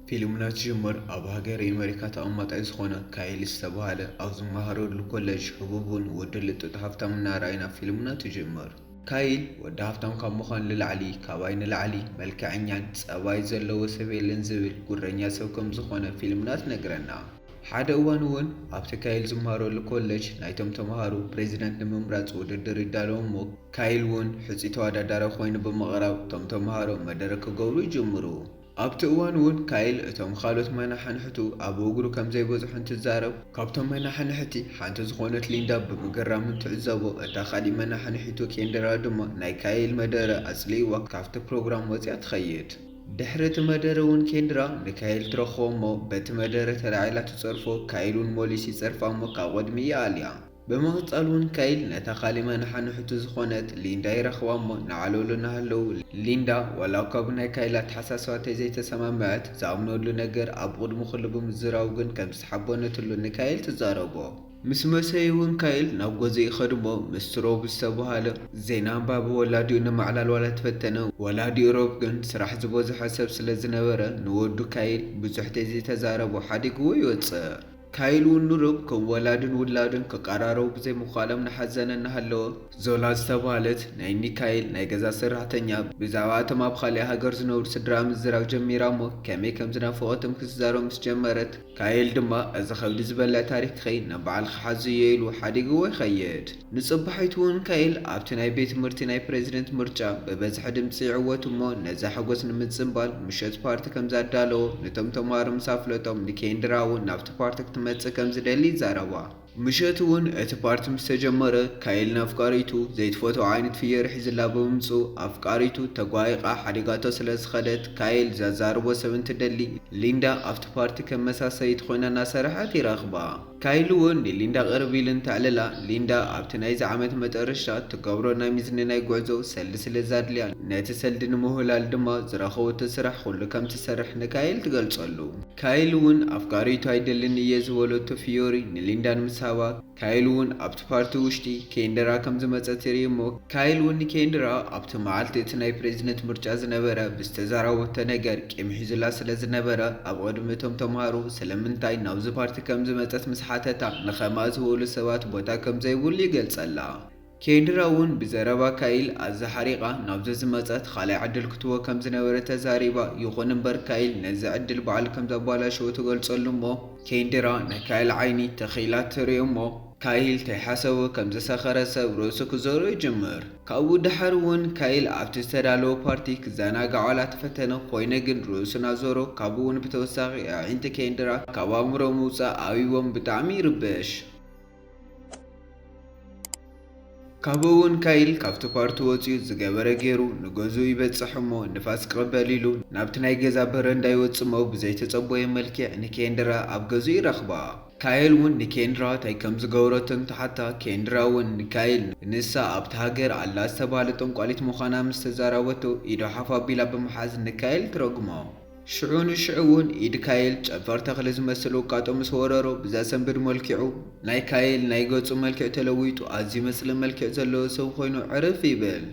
ፊልምና ትጅምር ኣብ ሃገረ ኣመሪካ ተቐማጣይ ዝኾነ ካይል ዝተባህለ ኣብ ዝመሃረሉ ኮለጅ ህቡብን ወዲ ልጡጥ ሃፍታም እናረኣይና ፊልምና ትጅምር። ካይል ወዲ ሃፍታም ካብ ምዃን ንላዕሊ፣ ካባይ ንላዕሊ መልክዐኛን ጸባይ ዘለዎ ሰብ የለን ዝብል ጉረኛ ሰብ ከም ዝኾነ ፊልምና ትነግረና። ሓደ እዋን እውን ኣብቲ ካይል ዝመሃረሉ ኮለጅ ናይቶም ተምሃሮ ፕሬዚደንት ንምምራጽ ውድድር ይዳለዉ እሞ፣ ካይል እውን ሕጹይ ተወዳዳሪ ኮይኑ ብምቕራብ እቶም ተምሃሮ መደረ ክገብሩ ይጅምሩ። ኣብቲ እዋን እውን ካይል እቶም ካልኦት መናሓንሕቱ ኣብ እግሩ ከም ዘይበጽሑ እንትዛረብ፣ ካብቶም መናሓንሕቲ ሓንቲ ዝኾነት ሊንዳ ብምግራም እንትዕዘቦ፣ እታ ካሊእ መናሓንሒቱ ኬንድራ ድማ ናይ ካይል መደረ ኣጽሊእዋ ካብቲ ፕሮግራም ወጺኣ ትኸይድ። ድሕሪ እቲ መደረ እውን ኬንድራ ንካይል ትረኽቦ እሞ በቲ መደረ ተላዒላ ትጸርፎ፣ ካይል እውን መሊሱ ይጸርፋ እሞ ካብ ቅድሚ ይኣልያ። ብምቕጻል እውን ካይል ነታ ካሊእ መናሓንሕቱ ዝኾነት ሊንዳ ይረኽባ እሞ እናዓለሉ እናሃለዉ ሊንዳ ዋላ እኳ ብናይ ካይል ኣተሓሳስባ ተዘይተሰማምዐት ዝኣምነሉ ነገር ኣብ ቅድሚ ኩሉ ብምዝራቡ ግን ከም ዝተሓበነትሉ ንካይል ትዛረቦ። ምስ መሰዩ እውን ካይል ናብ ገዝኡ ይኸድ እሞ ምስቲ ሮብ ዝተባህለ ዜና ኣንባቢ ወላዲኡ ንምዕላል ዋላ ተፈተነ፣ ወላዲኡ ሮብ ግን ስራሕ ዝበዝሖ ሰብ ስለ ዝነበረ ንወዱ ካይል ብዙሕ ተዘይተዛረቦ ሓዲግዎ ይወጽእ። ካይል እውን ንሮብ ከም ወላድን ውላድን ክቀራረቡ ብዘይምኽኣሎም እናሓዘነ እናሃለወ፣ ዞላ ዝተባህለት ናይ ኒካይል ናይ ገዛ ሰራሕተኛ ብዛዕባ እቶም ኣብ ካሊእ ሃገር ዝነብሩ ስድራ ምዝራብ ጀሚራ እሞ ከመይ ከም ዝናፈቐቶም ክትዛረብ ምስ ጀመረት፣ ካይል ድማ እዚ ከብዲ ዝበልዕ ታሪኽኺ ንባዕልኺ ሓዝዮ ኢሉ ሓዲግዎ ይኸይድ። ንጽባሒቱ እውን ካይል ኣብቲ ናይ ቤት ትምህርቲ ናይ ፕሬዚደንት ምርጫ ብበዝሒ ድምጺ ይዕወት እሞ ነዚ ሓጎስ ንምጽንባል ምሸት ፓርቲ ከም ዘዳለዎ ነቶም ተምሃሮ ምስ ኣፍለጦም ንኬንድራ እውን ናብቲ ፓርቲ ክትመጽእ ከም ዝደሊ ይዛረባ። ምሸት እውን እቲ ፓርቲ ምስ ተጀመረ ካይል ንኣፍቃሪቱ ዘይትፈትዎ ዓይነት ፍዮሪ ሒዝላ ብምምጽኡ ኣፍቃሪቱ ተጓይቓ ሓዲጋቶ ስለ ዝኸደት ካይል ዘዛርቦ ሰብ እንትደሊ ሊንዳ ኣብቲ ፓርቲ ከም መሳሰይት ኮይና እናሰርሐት ይረኽባ። ካይል እውን ንሊንዳ ቅርብ ኢሉ እንተዕልላ፣ ሊንዳ ኣብቲ ናይዚ ዓመት መጠረሽታ ትገብሮ ናይ ሚዝኒ ናይ ጉዕዞ ሰልዲ ስለ ዘድልያ፣ ነቲ ሰልዲ ንምውህላል ድማ ዝረኸበቶ ስራሕ ኩሉ ከም ትሰርሕ ንካይል ትገልጸሉ። ካይል እውን ኣፍቃሪቱ ኣይደልን እየ ዝበለቶ ፍዮሪ ንሊንዳ ንምስሃባ፣ ካይል እውን ኣብቲ ፓርቲ ውሽጢ ኬንድራ ከም ዝመጸት ይርኢ እሞ፣ ካይል እውን ንኬንድራ ኣብቲ መዓልቲ እቲ ናይ ፕሬዚደንት ምርጫ ዝነበረ ብዝተዛረበቶ ነገር ቂም ሒዙላ ስለ ዝነበረ፣ ኣብ ቅድሚ እቶም ተምሃሮ ስለምንታይ ናብዚ ፓርቲ ከም ዝመጸት ምስ ሓተታ፣ ንኸምኣ ዝበሉ ሰባት ቦታ ከም ዘይብሉ ይገልጸላ። ኬንድራ እውን ብዘረባ ካይል ኣዝያ ሓሪቓ ናብዚ ዝመጸት ካልኣይ ዕድል ክትቦ ከም ዝነበረ ተዛሪባ፣ ይኹን እምበር ካይል ነዚ ዕድል ባዕሉ ከም ዘባላሸዎ ትገልጸሉ እሞ፣ ኬንድራ ናይ ካይል ዓይኒ ተኺላ ትርኢ እሞ፣ ካይል ተይሓሰቦ ከም ዝሰኸረ ሰብ ርእሱ ክዞሮ ይጅምር። ካብኡ ደሓር እውን ካይል ኣብቲ ዝተዳለወ ፓርቲ ክዘናጋዕ ዋላ ተፈተነ፣ ኮይነ ግን ርእሱ እናዞሮ፣ ካብኡ እውን ብተወሳኺ ኣዒንቲ ኬንድራ ካብ ኣእምሮ ምውጻእ ኣብይዎም ብጣዕሚ ይርበሽ። ካብኡ እውን ካይል ካብቲ ፓርቲ ወጺኡ ዝገበረ ገይሩ ንገዝኡ ይበጽሕ እሞ ንፋስ ክቕበል ኢሉ ናብቲ ናይ ገዛ በረንዳ ይወጽእ እሞ ብዘይተጸበዮ መልክዕ ንኬንድራ ኣብ ገዝኡ ይረኽባ። ካይል እውን ንኬንድራ እንታይ ከም ዝገበረቶ እንትሓታ፣ ኬንድራ እውን ንካይል ንሳ ኣብቲ ሃገር ኣላ ዝተባህለ ጠንቋሊት ምዃና ምስ ተዛረበቶ ኢዱ ሓፍ ኣቢላ ብምሓዝ ንካይል ትረግሞ። ሽዑ ንሽዑ እውን ኢድ ካይል ጨንፈር ተኽሊ ዝመስል ውቃጦ ምስ ወረሮ ብዘሰንብድ መልክዑ ናይ ካይል ናይ ገጹ መልክዕ ተለዊጡ ኣዝዩ መጽልኢ መልክዕ ዘለዎ ሰብ ኮይኑ ዕርፍ ይብል።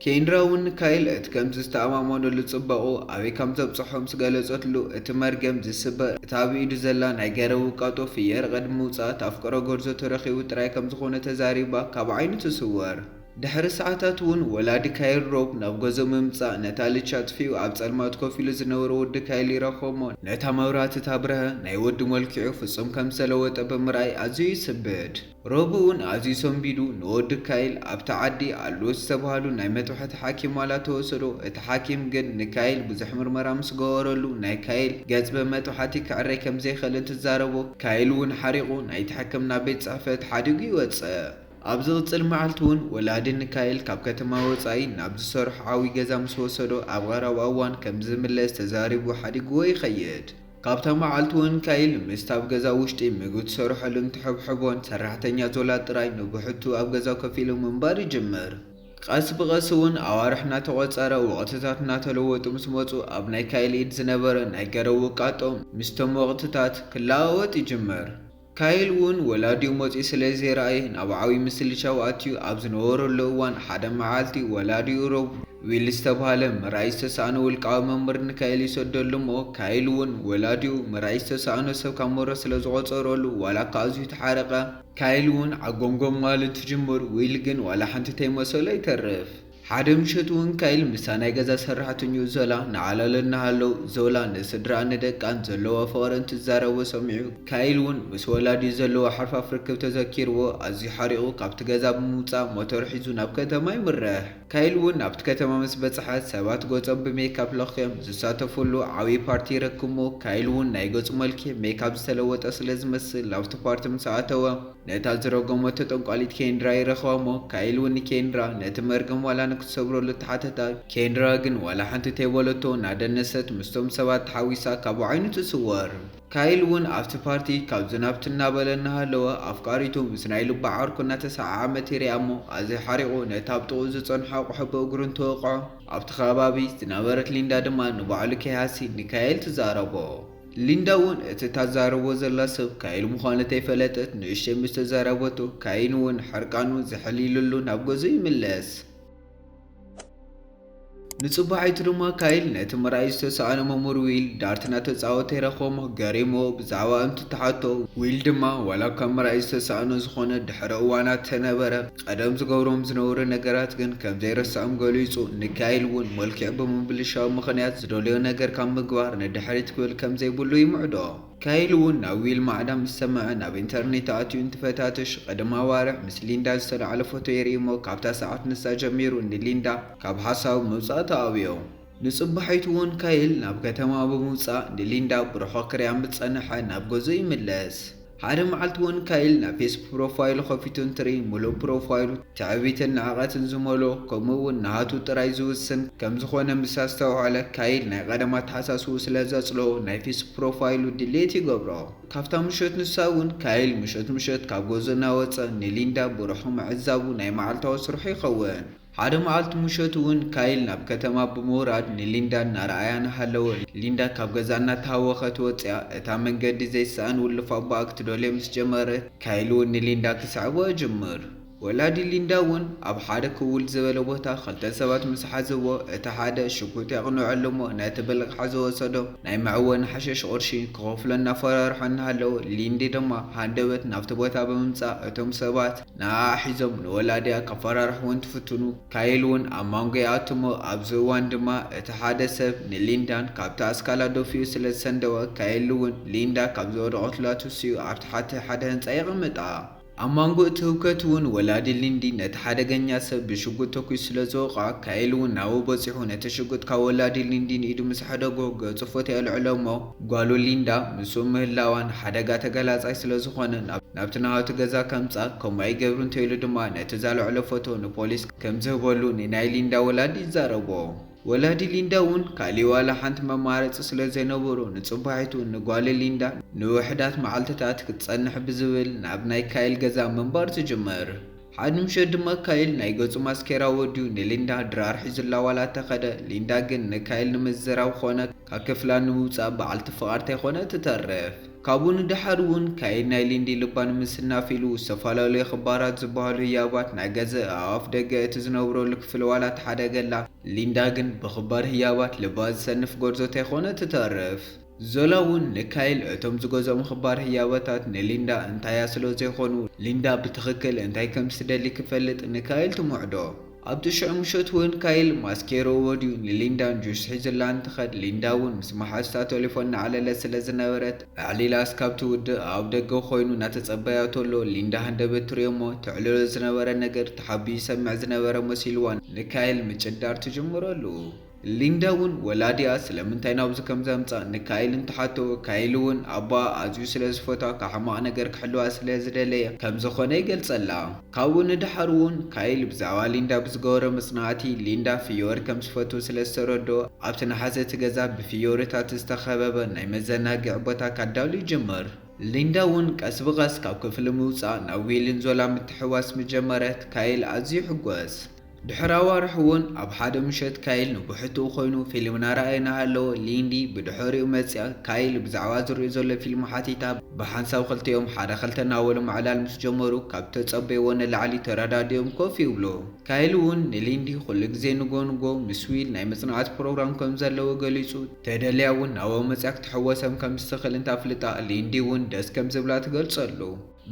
ኬንድራ እውን ንካይል እቲ ከምዚ ዝተኣማመነሉ ጽባቕኡ ኣበይ ከም ዘብጽሖ ምስ ገለጸትሉ፣ እቲ መርገም ዝስበር እታ ኣብ ኢዱ ዘላ ናይ ገረብ ውቃጦ ፍየር ቅድሚ ምውጻእ ታፍቅሮ ጎርዞ ተረኺቡ ጥራይ ከም ዝኾነ ተዛሪባ ካብ ዓይኑ ትስወር። ድሕሪ ሰዓታት እውን ወላዲ ካይል ሮብ ናብ ገዝኡ ብምምጻእ ነታ ልቻ ኣጥፊኡ ኣብ ጸልማት ኮፍ ኢሉ ዝነበረ ወዲ ካይል ይረኽቦ እሞ ነታ መብራህቲ እታ ብርሀ ናይ ወዲ መልክዑ ፍጹም ከም ዝተለወጠ ብምርኣይ ኣዝዩ ይስንብድ። ሮብ እውን ኣዝዩ ሰንቢዱ ንወዲ ካይል ኣብቲ ዓዲ ኣለዉ ዝተባህሉ ናይ መጥባሕቲ ሓኪም ዋላ ተወሰዶ። እቲ ሓኪም ግን ንካይል ብዙሕ ምርመራ ምስ ገበረሉ ናይ ካይል ገጽ ብመጥባሕቲ ክዕረይ ከም ዘይኽእል እንትዛረቦ ካይል እውን ሓሪቑ ናይቲ ሕክምና ቤት ጽሕፈት ሓዲጉ ይወጽእ። ኣብ ዝቕጽል መዓልቲ እውን ወላዲ ንካይል ካብ ከተማ ወጻኢ ናብ ዝሰርሖ ዓብዪ ገዛ ምስ ወሰዶ ኣብ ቀረባ እዋን ከም ዝምለስ ተዛሪቡ ሓዲግዎ ይኸይድ። ካብታ መዓልቲ እውን ካይል ምስቲ ኣብ ገዛ ውሽጢ ምግቢ ትሰርሐሉን ትሕብሕቦን ሰራሕተኛ ዞላ ጥራይ ንብሕቱ ኣብ ገዛ ኮፍ ኢሉ ምንባር ይጅምር። ቀስ ብቐስ እውን ኣዋርሕ እናተቖጸረ ወቕትታት እናተለወጡ ምስ መጹ ኣብ ናይ ካይል ኢድ ዝነበረ ናይ ገረብ ውቃጦ ምስቶም ወቕትታት ክለዋወጥ ይጅምር። ካይል እውን ወላዲኡ መጺኡ ስለ ዘይረኣየ ናብ ዓብዪ ምስልቻው ኣትዩ ኣብ ዝነበረሉ እዋን ሓደ መዓልቲ ወላዲኡ ሮብ ዊል ዝተባህለ ምርኣይ ዝተሳእኖ ውልቃዊ መምህር ንካይል ይሰደሉ እሞ፣ ካይል እውን ወላዲኡ ምርኣይ ዝተሳእኖ ሰብ ካብ መሮ ስለ ዝቖጸረሉ፣ ዋላ እኳ ኣዝዩ ተሓረቐ፣ ካይል እውን ዓጎምጎም ማለት ትጅምር። ዊል ግን ዋላ ሓንቲ ተይመሰሎ ይተርፍ። ሓደ ምሸት እውን ካይል ምስታ ናይ ገዛ ሰራሕተኛኡ ዞላ ንዓላሉ እናሃለው፣ ዞላ ንስድራኣን ንደቃን ዘለዋ ፍቕሪ እንትዛረቡ ሰሚዑ፣ ካይል እውን ምስ ወላዲኡ ዘለዎ ሓርፋፍ ርክብ ተዘኪርዎ፣ ኣዝዩ ሓሪቑ ካብቲ ገዛ ብምውጻእ ሞተር ሒዙ ናብ ከተማ ይምርሕ። ካይል እውን ናብቲ ከተማ ምስ በጽሐ፣ ሰባት ገጾም ብሜካፕ ለኽዮም ዝሳተፉሉ ዓብዪ ፓርቲ ይረክብ እሞ፣ ካይል እውን ናይ ገጹ መልክዕ ሜካፕ ዝተለወጠ ስለ ዝመስል ናብቲ ፓርቲ ምስ ኣተወ፣ ነታ ዝረገመቶ ጠንቋሊት ኬንድራ ይረኽባ እሞ፣ ካይል እውን ንኬንድራ ነቲ መርገም ዋላ ንክትሰብረሉ ተሓተታ። ኬንድራ ግን ዋላ ሓንቲ ተይበለቶ፣ እናደነሰት ምስቶም ሰባት ተሓዊሳ ካብ ዓይኑ ትስወር። ካይል እውን ኣብቲ ፓርቲ ካብዚ ናብቲ እናበለ እናሃለወ፣ ኣፍቃሪቱ ምስ ናይ ልባ ዓርኩ እናተሰዓዓመት ይሪኣ እሞ፣ ኣዝዩ ሓሪቑ ነቲ ኣብ ጥቕኡ ዝጸንሖ ኣቑሑ ብእግሩ እንትወቕዖ፣ ኣብቲ ከባቢ ዝነበረት ሊንዳ ድማ ንባዕሉ ከይሃሲ ንካይል ትዛረቦ። ሊንዳ እውን እቲ ታዛረቦ ዘላ ሰብ ካይል ምዃኑ ተይፈለጠት፣ ንእሽተይ ምስ ተዛረበቶ፣ ካይል እውን ሕርቃኑ ዝሕሊሉሉ ናብ ገዝኡ ይምለስ። ንጽባሒቱ ድማ ካይል ነቲ ምርኣይ ዝተሳእኖ መምህር ዊል ዳርት እናተጻወተ ይረኽቦ እሞ፣ ገሪምዎ ብዛዕባ እንትትሓቶ፣ ዊል ድማ ዋላ እኳ ምርኣይ ዝተሳእኖ ዝኾነ ድሕሪ እዋናት ተነበረ፣ ቀደም ዝገብሮም ዝነበሩ ነገራት ግን ከም ዘይረስዖም ገሊጹ፣ ንካይል እውን መልክዕ ብምብልሻው ምኽንያት ዝደልዮ ነገር ካብ ምግባር ንድሕሪት ክብል ከም ዘይብሉ ይምዕዶ። ካይል እውን ናብ ዊል ማዕዳ ምስ ሰምዐ፣ ናብ ኢንተርኔት ኣትዩ እንትፈታትሽ፣ ቅድሚ ኣዋርሕ ምስ ሊንዳ ዝተላዕለ ፎቶ የርኢ እሞ፣ ካብታ ሰዓት ንሳ ጀሚሩ ንሊንዳ ካብ ሓሳቡ ምውጻእ ተኣብዮ። ንጽባሒቱ እውን ካይል ናብ ከተማ ብምውጻእ ንሊንዳ ብርሑቕ ክሪኣ ምስ ጸንሐ ናብ ገዝኡ ይምለስ። ሓደ መዓልቲ እውን ካይል ናብ ፌስቡክ ፕሮፋይሉ ከፊቱ እንትርኢ፣ ምሉእ ፕሮፋይሉ ትዕቢትን ንዕቐትን ዝመልኦ፣ ከምኡ እውን ንሃቱ ጥራይ ዝውስን ከም ዝኾነ ምስ ኣስተውዓለ፣ ካይል ናይ ቀደም ኣተሓሳስብኡ ስለ ዘጽልኦ፣ ናይ ፌስቡክ ፕሮፋይሉ ድሌት ይገብሮ። ካብታ ምሸት ንሳ እውን ካይል ምሸት ምሸት ካብ ገዝኡ እናወጸ ንሊንዳ ብርሑቕ ምዕዛቡ ናይ መዓልታዊ ስርሑ ይኸውን። ሓደ መዓልቲ ምሸት እውን ካይል ናብ ከተማ ብምውራድ ንሊንዳ እናረኣያ እናሃለወ፣ ሊንዳ ካብ ገዛ እናተሃወኸት ወፂኣ፣ እታ መንገዲ ዘይሰኣን ውልፍ ኣቦኣ ክትደልዮ ምስ ጀመረት፣ ካይል እውን ንሊንዳ ክስዕቦ ይጅምር። ወላዲ ሊንዳ እውን ኣብ ሓደ ክውል ዝበለ ቦታ ክልተ ሰባት ምስ ሓዝዎ፣ እቲ ሓደ ሽጉጥ የቕንዐሉ እሞ፣ ነቲ ብልቃሕ ዝወሰዶ ናይ መዕወኒ ሓሸሽ ቅርሺ ክኸፍሎ እናፈራርሖ እናሃለወ፣ ሊንዲ ድማ ሃንደበት ናብቲ ቦታ ብምምጻእ፣ እቶም ሰባት ንኣኣ ሒዞም ንወላዲኣ ከፈራርሕዎ እንትፍትኑ፣ ካይል እውን ኣብ መንጎ ይኣቱ እሞ፣ ኣብዚ እዋን ድማ እቲ ሓደ ሰብ ንሊንዳን ካብቲ ኣስካላ ደፊኡ ስለ ዝሰንደወ፣ ካይል እውን ሊንዳ ካብ ዝወደቐትላ ትስኡ ኣብ ትሕቲ ሓደ ህንጻ የቐምጣ። ኣብ መንጎ እቲ ህውከት እውን ወላዲ ሊንዲ ነቲ ሓደገኛ ሰብ ብሽጉጥ ተኲሱ ስለ ዝወቕዓ፣ ካይል እውን ናብኡ በጺሑ ነቲ ሽጉጥ ካብ ወላዲ ሊንዲ ንኢዱ ምስ ሓደጎ፣ ገጹ ፎቶ የልዕሎ እሞ፣ ጓሉ ሊንዳ ምስኡ ምህላዋን ሓደጋ ተገላጻይ ስለ ዝኾነ ናብ ናብቲ ናሃቱ ገዛ ከምጻ፣ ከምኡ ኣይገብርን ተይሉ ድማ ነቲ ዘልዕሎ ፎቶ ንፖሊስ ከም ዝህበሉ ንናይ ሊንዳ ወላዲ ይዛረቦ። ወላዲ ሊንዳ እውን ካሊእ ዋላ ሓንቲ መማረፂ ስለ ዘይነበሮ፣ ንጽባሒቱ ንጓል ሊንዳ ንውሕዳት መዓልትታት ክትጸንሕ ብዝብል ናብ ናይ ካይል ገዛ ምንባር ትጅምር። ሓደ ምሸት ድማ ካይል ናይ ገጹ ማስኬራ ወዲኡ ንሊንዳ ድራር ሒዙላ ዋላ ተኸደ፣ ሊንዳ ግን ንካይል ንምዝራብ ኾነ ካብ ክፍላ ንምውጻእ በዓልቲ ፍቓድ ተይኮነ ትተርፍ። ካብኡ ንደሓር እውን ካይል ናይ ሊንዲ ልባ ንምስናፍ ኢሉ ዝተፈላለዩ ክባራት ዝበሃሉ ህያባት ናይ ገዝእ ኣፍ ደገ እቲ ዝነብረሉ ክፍሊ ዋላ ተሓደገላ፣ ሊንዳ ግን ብኽባር ህያባት ልባ ዝሰንፍ ጎርዞ ተይኮነ ትተርፍ። ዞላ እውን ንካይል እቶም ዝገዝኦም ክባር ህያበታት ንሊንዳ እንታያ ስለ ዘይኮኑ፣ ሊንዳ ብትኽክል እንታይ ከም ትደሊ ክፈልጥ ንካይል ትምዕዶ። ኣብቲ ሽዑ ምሸት እውን ካይል ማስኬርኡ ወዲኡ ንሊንዳን ጁስ ሒዝላ እንትኸድ፣ ሊንዳ እውን ምስ መሓዝታ ቴሌፎን እናዕለለት ስለ ዝነበረት፣ ኣዕሊላ እስካብ ትውድእ ኣብ ደገ ኮይኑ እናተጸበያ ተሎ፣ ሊንዳ ሃንደበት ትሪኦ እሞ፣ ተዕልሎ ዝነበረ ነገር ተሓቢኡ ይሰምዕ ዝነበረ መሲልዋ ንካይል ምጭዳር ትጅምረሉ። ሊንዳ እውን ወላዲኣ ስለምንታይ ናብዚ ከም ዘምጻ ንካይል እንትሓቶ፣ ካይል እውን ኣቦኣ ኣዝዩ ስለ ዝፈትዋ ካብ ሕማቕ ነገር ክሕልዋ ስለ ዝደለየ ከም ዝኾነ ይገልጸላ። ካብኡ ንደሓር እውን ካይል ብዛዕባ ሊንዳ ብዝገበሮ መጽናዕቲ፣ ሊንዳ ፍዮሪ ከም ዝፈቱ ስለ ዝተረድኦ፣ ኣብቲ ነሓሰ እቲ ገዛ ብፍዮሪታት ዝተኸበበ ናይ መዘናግዒ ቦታ ካዳሉ ይጅምር። ሊንዳ እውን ቀስ ብቐስ ካብ ክፍሊ ምውጻእ ናብ ዊልን ዞላ ምትሕዋስ ምጀመረት፣ ካይል ኣዝዩ ይሕጎስ። ድሕሪ ኣዋርሕ እውን ኣብ ሓደ ምሸት ካይል ንብሕትኡ ኮይኑ ፊልም እናረኣየ እናሃለወ፣ ሊንዲ ብድሕሪኡ መጺኣ ካይል ብዛዕባ ዝሪኦ ዘሎ ፊልም ሓቲታ፣ ብሓንሳብ ክልቲኦም ሓደ ክልተ እናበሉ ምዕላል ምስ ጀመሩ፣ ካብ ተጸበይዎ ንላዕሊ ተረዳዲኦም ኮፍ ይብሉ። ካይል እውን ንሊንዲ ኩሉ ግዜ ንጎ ንጎ ምስ ዊል ናይ መጽናዕቲ ፕሮግራም ከም ዘለዎ ገሊጹ፣ ተደልያ እውን ናብኦም መጽያ ክትሕወሰም ከም ዝትኽእል እንታፍልጣ፣ ሊንዲ እውን ደስ ከም ዝብላ ትገልጸሉ።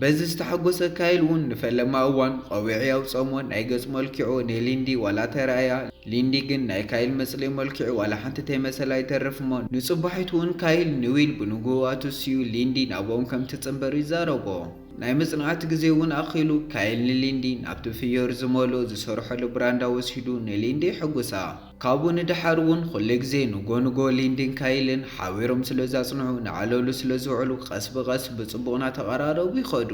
በዚ ዝተሓጎሰ ካይል እውን ንፈለማ እዋን ቆቢዕ የውጽኦሞ፣ ናይ ገጽ መልክዑ ንሊንዲ ዋላ ተራእያ፣ ሊንዲ ግን ናይ ካይል መጽለይ መልክዑ ዋላ ሓንቲ ተይመሰላ ይተርፍ እሞ፣ ንጽባሒቱ እውን ካይል ንዊል ብንግሆ ኣትስዩ ሊንዲ ናብኦም ከም ትጽንበር ይዛረቦ። ናይ መጽናዕቲ ግዜ እውን ኣኺሉ፣ ካይል ንሊንዲ ናብቲ ፍዮሪ ዝመልኦ ዝሰርሐሉ ብራንዳ ወሲዱ ንሊንዲ ይሕጉሳ። ካብኡ ንደሓር እውን ኩሉ ግዜ ንጎ ንጎ ሊንድን ካይልን ሓቢሮም ስለ ዘጽንሑ፣ ንዓለሉ ስለ ዝውዕሉ፣ ቀስ ብቐስ ብጽቡቕ እናተቐራረቡ ይኸዱ።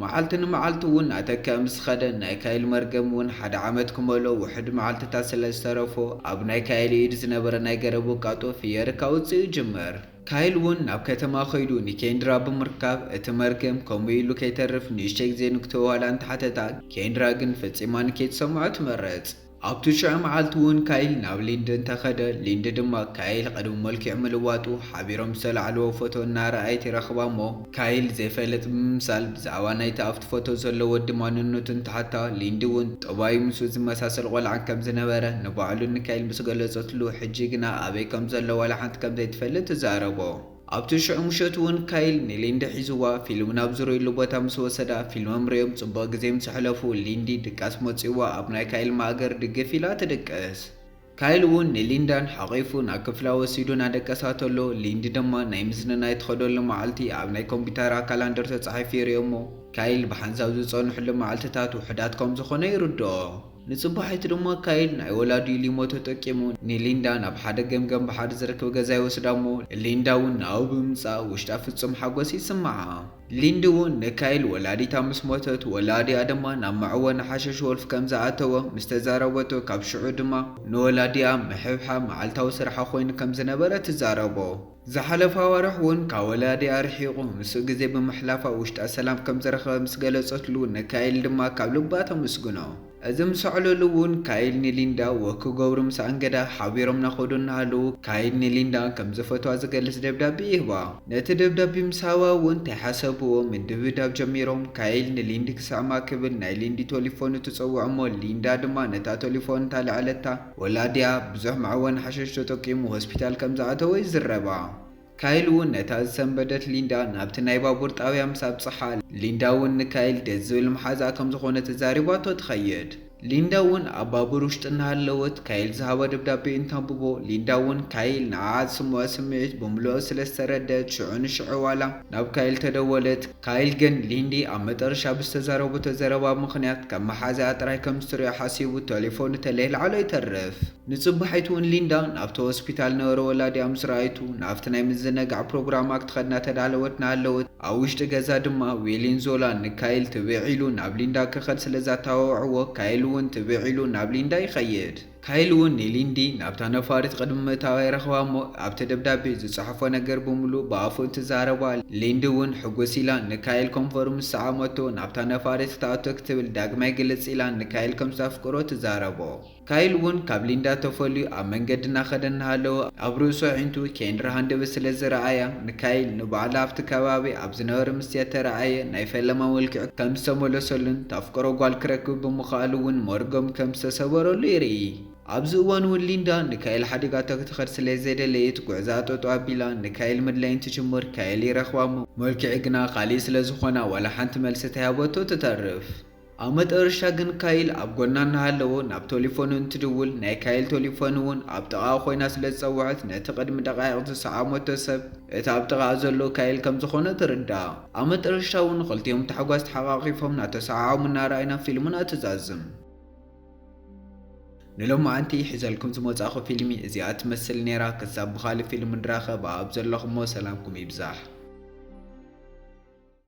መዓልቲ ንመዓልቲ እውን እናተክአ ምስ ኸደ፣ ናይ ካይል መርገም እውን ሓደ ዓመት ክመልኦ ውሑድ መዓልትታት ስለ ዝተረፎ፣ ኣብ ናይ ካይል ኢድ ዝነበረ ናይ ገረብ ውቃጦ ፍየሪ ከውጽእ ይጅምር። ካይል እውን ናብ ከተማ ኸይዱ ንኬንድራ ብምርካብ፣ እቲ መርገም ከምኡ ኢሉ ከይተርፍ ንእሽተይ ግዜ ንክትህቦ ዋላ እንተሓተታ፣ ኬንድራ ግን ፈጺማ ንከይትሰምዖ ትመርጽ። ኣብቲ ሽዑ መዓልቲ እውን ካይል ናብ ሊንዲ እንተኸደ፣ ሊንዲ ድማ ካይል ቅድሚ መልክዕ ምልዋጡ ሓቢሮም ዝተላዕልዎ ፎቶ እናረኣየት ይረኽባ እሞ፣ ካይል ዘይፈለጥ ብምምሳል ብዛዕባ ናይቲ ኣብቲ ፎቶ ዘሎ ወዲ ማንነቱ እንተሓታ፣ ሊንዲ እውን ጠባዩ ምስኡ ዝመሳሰል ቆልዓን ከም ዝነበረ ንባዕሉ ንካይል ምስ ገለጸትሉ፣ ሕጂ ግና ኣበይ ከም ዘሎ ዋላ ሓንቲ ከም ዘይትፈልጥ ትዛረቦ። ኣብቲ ሽዑ ምሸት እውን ካይል ንሊንዲ ሒዝዋ ፊልም ናብ ዝርእይሉ ቦታ ምስ ወሰዳ፣ ፊልሞም ርእዮም ጽቡቕ ግዜ ምስ ኣሕለፉ፣ ሊንዲ ድቃስ መጺእዋ ኣብ ናይ ካይል ማእገር ድግፍ ኢላ ትድቅስ። ካይል እውን ንሊንዳን ሓቒፉ ናብ ክፍላ ወሲዱ እናደቀሳ ተሎ፣ ሊንዲ ድማ ናይ ምዝንናይ ትኸደሉ መዓልቲ ኣብ ናይ ኮምፒውተራ ካላንደር ተጻሒፉ ይርእዮ እሞ፣ ካይል ብሓንሳብ ዝጸንሕሉ መዓልትታት ውሑዳት ከም ዝኾነ ይርድኦ። ንጽባሒቱ ድማ ካይል ናይ ወላዲኡ ሊሞ ተጠቂሙ ንሊንዳ ናብ ሓደ ገምገም ባሕሪ ዝርከብ ገዛ ይወስዳ እሞ፣ ሊንዳ እውን ናብኡ ብምምጻእ ውሽጣ ፍጹም ሓጎስ ይስምዓ። ሊንዲ እውን ንካይል ወላዲታ ምስ ሞተት፣ ወላዲኣ ድማ ናብ መዕወኒ ሓሸሽ ወልፍ ከም ዝኣተወ ምስ ተዛረበቶ፣ ካብ ሽዑ ድማ ንወላዲኣ ምሕብሓብ መዓልታዊ ስርሓ ኮይኑ ከም ዝነበረ ትዛረቦ። ዝሓለፈ ኣዋርሕ እውን ካብ ወላዲኣ ርሒቑ ምስኡ ግዜ ብምሕላፋ ውሽጣ ሰላም ከም ዝረኸበ ምስ ገለጸትሉ፣ ንካይል ድማ ካብ ልባ ተመስግኖ። እዚ ምስ ኣዕለሉ እውን ካይል ንሊንዳ ወክ ክገብሩ ምስ ኣንገዳ፣ ሓቢሮም እናኸዱ እናሃለዉ፣ ካይል ንሊንዳ ከም ዝፈትዋ ዝገልጽ ደብዳቤ ይህባ። ነቲ ደብዳቤ ምስ ሃባ እውን እንተይሓሰብዎ ምድብዳብ ጀሚሮም። ካይል ንሊንዲ ክስዕማ ክብል ናይ ሊንዲ ቶሊፎኑ ትጸውዕ እሞ፣ ሊንዳ ድማ ነታ ቶሊፎን እንታልዐለታ፣ ወላዲኣ ብዙሕ መዕወኒ ሓሸሽ ተጠቂሙ ሆስፒታል ከም ዝኣተወ ይዝረባ። ካይል እውን ነታ ዝሰንበደት ሊንዳ ናብቲ ናይ ባቡር ጣብያ ምስ ኣብጽሓ፣ ሊንዳ እውን ንካይል ደስ ዝብል መሓዛኣ ከም ዝኾነ ተዛሪባቶ ትኸይድ። ሊንዳ እውን ኣብ ባቡር ውሽጢ እናሃለወት ካይል ዝሃባ ደብዳቤ እንተንብቦ፣ ሊንዳ እውን ካይል ንዓኣ ዝስምዖ ስምዒት ብምልኦ ስለ ዝተረደአት፣ ሽዑ ንሽዑ ዋላ ናብ ካይል ተደወለት። ካይል ግን ሊንዲ ኣብ መጠረሻ ብዝተዛረበቶ ዘረባ ምኽንያት ከም መሓዛኣ ጥራይ ከም ዝትሪኦ ሓሲቡ፣ ቴሌፎኑ ተለይልዓሎ ይተርፍ። ንጽባሒቱ እውን ሊንዳ ናብቲ ሆስፒታል ነበረ ወላዲኣ ምስ ረኣይቱ፣ ናብቲ ናይ ምዝንጋዕ ፕሮግራማ ክትኸድ እናተዳለወት እናሃለወት፣ ኣብ ውሽጢ ገዛ ድማ ዊሊን ዞላ ንካይል ትብዕ ኢሉ ናብ ሊንዳ ክኸድ ስለ ዘተባብዕዎ፣ ካይል እውን ትብዕ ኢሉ ናብ ሊንዳ ይኸይድ። ካይል እውን ንሊንዲ ናብታ ነፋሪት ቅድሚ ምእታዋ ይረኽባ እሞ፣ ኣብቲ ደብዳቤ ዝጸሓፎ ነገር ብምሉእ ብኣፉ እንትዛረባ፣ ሊንዲ እውን ሕጉስ ኢላ ንካይል ኮንፈሩ ምስ ሰዓመቶ፣ ናብታ ነፋሪት ክትኣቱ ክትብል ዳግማይ ግልጽ ኢላ ንካይል ከም ዝተፍቅሮ ትዛረቦ። ካይል እውን ካብ ሊንዳ ተፈልዩ ኣብ መንገዲ እናኸደ እናሃለወ፣ ኣብ ርእሱ ኣዒንቱ ኬንድራ ሃንደበት ስለ ዝረኣያ፣ ንካይል ንባዕላ ኣብቲ ከባቢ ኣብ ዝነበረ ምስትያት ተረኣየ ናይ ፈለማ መልክዑ ከም ዝተመለሰሉን ታፍቅሮ ጓል ክረክብ ብምኽኣሉ እውን መርገም ከም ዝተሰበረሉ የርኢ። ኣብዚ እዋን እውን ሊንዳ ንካይል ሓዲጋቶ ክትኸድ ስለ ዘይደለየት፣ ጉዕዛ ጠጠው ኣቢላ ንካይል ምድላይ እንትጅምር፣ ካይል ይረኽባ እሞ፣ መልክዕ ግና ካሊእ ስለ ዝኾና ዋላ ሓንቲ መልሲ ተይሃበቶ ትተርፍ። ኣብ መጠረሻ ግን ካይል ኣብ ጎና እናሃለወ ናብ ቴሌፎኑ እንትድውል፣ ናይ ካይል ቴሌፎን እውን ኣብ ጥቓኣ ኮይና ስለ ዝጸውዐት፣ ነቲ ቅድሚ ደቓይቕ ዝሰዓመቶ ሰብ እቲ ኣብ ጥቓኣ ዘሎ ካይል ከም ዝኾነ ትርዳእ። ኣብ መጠረሻ እውን ክልቲኦም ታሕጓስ ተሓቋቒፎም እናተሰዓዓሙ እናረኣዩና ፊልምና ትዛዝም። ንሎማዓንቲ ሒዘልኩም ዝመጻእኹ ፊልሚ እዚኣ ትመስል ነይራ። ክሳብ ብኻልእ ፊልም ንራኸብ፣ ኣብ ዘለኹሞ ሰላምኩም ይብዛሕ።